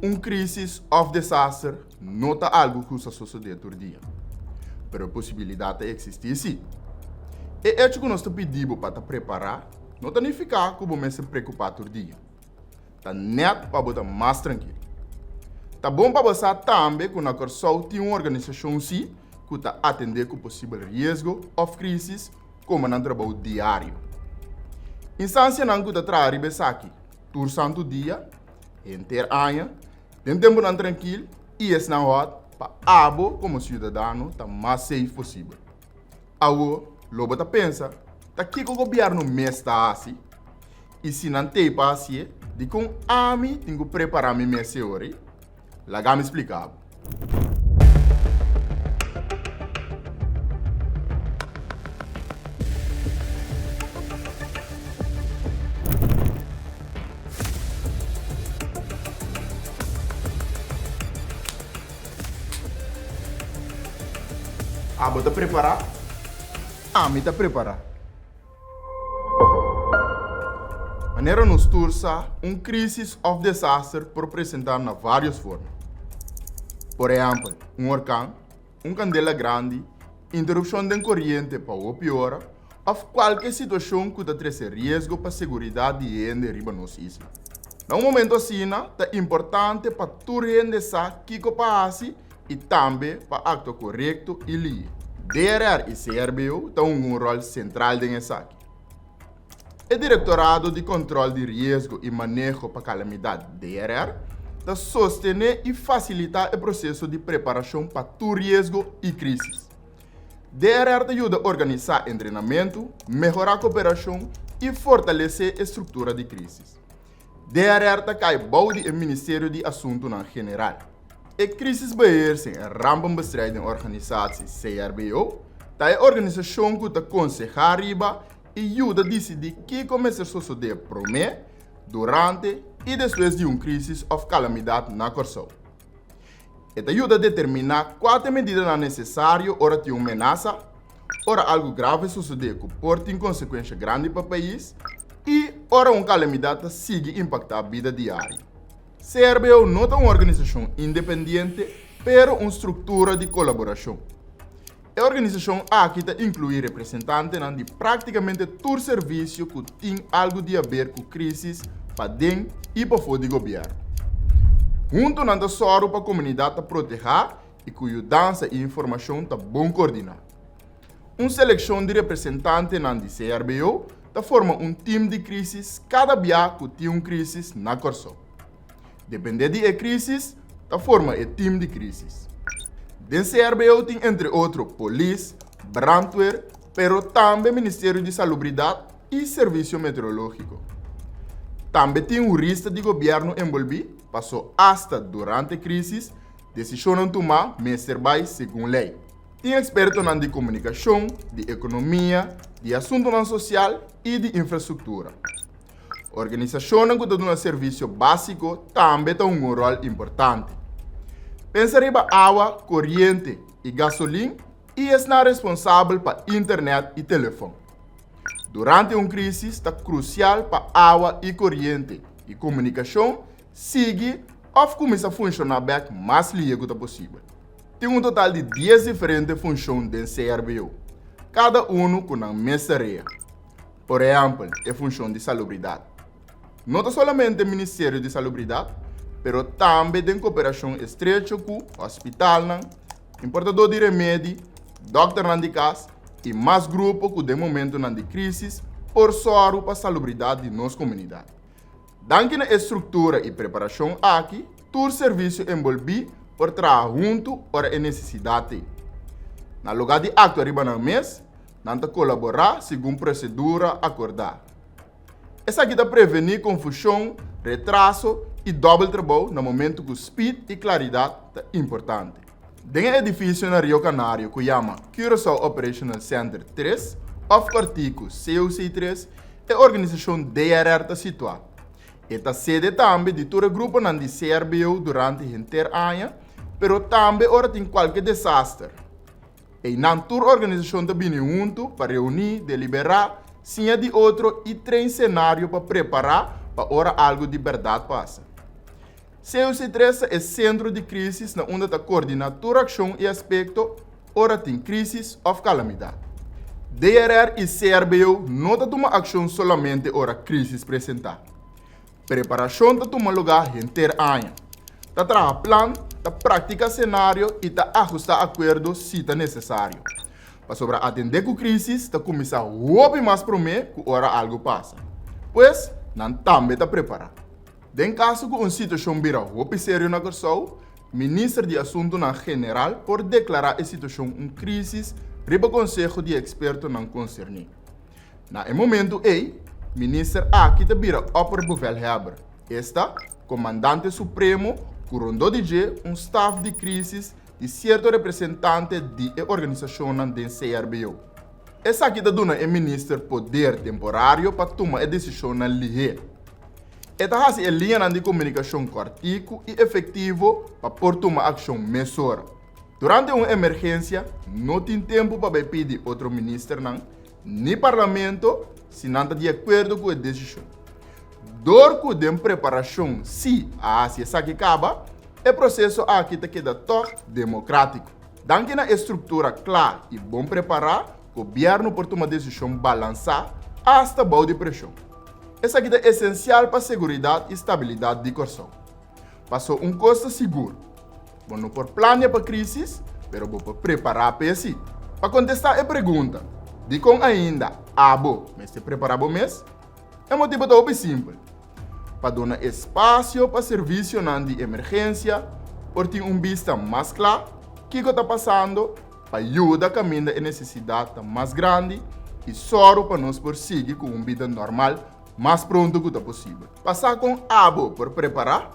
Un krísis òf desaster no ta algu ku sa sosodé tur dia, pero e posibilidat ta eksistí sí. E echo ku nos ta pidi bo pa ta prepará no ta nifiká ku bo mester preokupá tur dia. Ta nèt pa bo ta mas trankil. Ta bon pa bo sa tambe ku na Kòrsou tin un organisashon sí ku ta atendé ku posibel riesgo òf krísis komo nan trabou diario. Instansianan ku ta traha riba esaki tur santu dia, henter aña, den tempunan trankil i esnan hòt pa abo komo siudadano ta mas safe posibel. Awo lo bo ta pensa, ta kiko gobièrnu mes ta hasi? I si nan t'ei pa hasié, dikon ami tin ku prepará mi mes e ora ei? Laga mi splika bo. Abo ta prepará? Ami ta prepará. Manera nos tur sa, un krísis òf desaster por presentá na vários forma. Por ehèmpel, un orkan, un kandela grandi, interupshon den koriente pa hopi ora òf kualke situashon ku ta trese riesgo pa seguridat di hende riba nos isla. Na un momento asina, ta importante pa tur hende sa kiko pa hasi i tambe pa aktua korekto i lihe. DRR i CRBO ta hunga un ròl sentral den esaki. E Direktorado di Kòntròl di Riesgo i Maneho pa Kalamidat, DRR, ta sostené i fasilitá e proseso di preparashon pa tur riesgo i krísis. DRR ta yuda organisá entrenamentu, mehorá koperashon i fortalesé e struktura di krísis. DRR ta kai bou di e Ministerio di Asuntunan General. E Crisisbeheersing en Rampenbestrijding Organisatie, CRBO, ta e organisashon ku ta konsehá riba i yuda disidí kiko mester sosodé promé, durante i despues di un krísis òf kalamidat na Kòrsou. E ta yuda determiná kua ta e medidanan nesesario ora tin un menasa, ora algu grave sosodé ku por tin konsekuensha grandi pa pais i ora un kalamidat ta sigui impaktá bida diario. CRBO no ta un organisashon independiente, pero un struktura di kolaborashon. E organisashon aki ta inkluí representantenan di práktikamente tur servisio ku tin algu di haber ku krísis paden i pafó di gobièrnu. Huntu nan ta sòru pa komunidat ta protehá i ku yudansa i informashon ta bon koordiná. Un selekshon di representantenan di CRBO ta forma un tim di krísis kada bia ku tin un krísis na Kòrsou. Dependé di e krísis, ta forma e tim di krísis. Den CRBO tin entre otro polis, brandweer, pero tambe Ministerio di Salubridat i Servisio Meteorológiko. Tambe tin hurista di gobièrnu enbolbí, paso asta durante krísis, desishonnan tumá mester bai segun lei. Tin ekspertonan di komunikashon, di ekonomia, di asuntunan sosial i di infrastruktura. Organisashonnan ku ta duna servisio básiko tambe ta hunga un ròl importante. Pensa riba awa, koriente i gasolin i esnan responsabel pa internèt i telefòn. Durante un krísis ta krusial pa awa i koriente i komunikashon sigui òf kuminsá funshoná bèk mas lihe ku ta posibel. Tin un total di dies diferente funshon den CRBO, kada unu ku nan mes tarea. Por ehèmpel, e funshon di salubridat. No ta solamente Ministerio di Salubridat, pero tambe den koperashon estrecho ku hospitalnan, importadó di remedi, dòkternan di kas i mas grupo ku den momentunan di krísis por sòru pa salubridat di nos komunidat. Danki na e struktura i preparashon aki, tur servisio enbolbí por traha huntu ora e nesesidat ei. Na lugá di aktua riba nan mes, Nan ta kolaborá segun prosedura akordá. Esaki ta prevení konfushon, retraso i dòbel trabou na momentu ku spit i klaridat ta importante. Den e edifisio na Rio Canario ku yama Curaçao Operational Center 3 òf kòrtiku COC 3, e organisashon DRR ta situá. E ta sede tambe di tur e gruponan di CRBO durante henter aña, pero tambe ora tin kualke desaster. Einan tur organisashon ta bini huntu pa reuní, deliberá, siña di otro i train senario pa prepará pa ora algu di bèrdat pasa. COC 3 ta e sentro di krísis na unda ta koordiná tur akshon i aspekto ora tin krísis òf kalamidat. DRR i CRBO no ta tuma akshon solamente ora krísis presentá. Preparashon ta tuma lugá henter aña. Ta traha plan, ta praktiká senario i ta ahustá akuerdo si ta nesesario. Pasobra atendé ku krísis ta kuminsá hopi mas promé ku ora algu pasa. Pues, nan tambe ta prepará. Den kaso ku un situashon bira hopi serio na Kòrsou, Minister di Asuntunan General por deklará e situashon un krísis riba konseho di ekspertonan konserní. Na e momentu ei, minister aki ta bira opperbevelhebber, esta, komandante supremo ku rondó di dje un staf di krísis di sierto representante di e organisashonnan den CRBO. Esaki ta duna e minister poder temporario pa tuma e desishonnan lihé. E ta hasi e liñanan di komunikashon kòrtiku i efektivo pa por tuma akshon mesora. Durante un emergensia no tin tempu pa bai pidi otro ministernan ni Parlamento si nan ta di akuerdo ku e desishon. Dor ku den preparashon si a hasi esaki kaba, e proseso aki ta keda tòg demokratiko. Danki na e struktura kla i bon prepará, gobièrnu por tuma desishon balansá asta bou di preshon. Esaki ta esensial pa seguridat i stabilidat di Kòrsou. Paso un kos ta sigur, bo no por plania pa krísis, pero bo por prepará p'e sí. Pa kontestá e pregunta, dikon ainda abo mester prepará bo mes? E motibu ta hopi simpel, pa duna espasio pa servisionan di emergensia por tin un bista mas kla kiko ta pasando, pa yuda kaminda e nesesidat ta mas grandi i sòru pa nos por sigui ku un bida normal mas pronto ku ta posibel. Pa sa kon abo por prepará,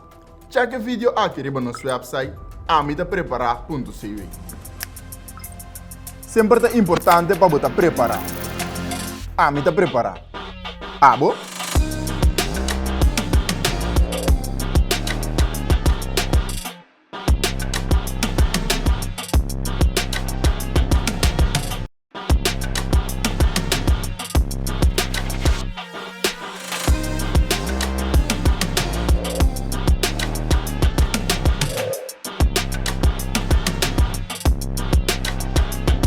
chèk e video aki riba nos wèpsait amitaprepará.cw. Semper ta importante pa bo ta prepará. Ami ta prepará. Abo?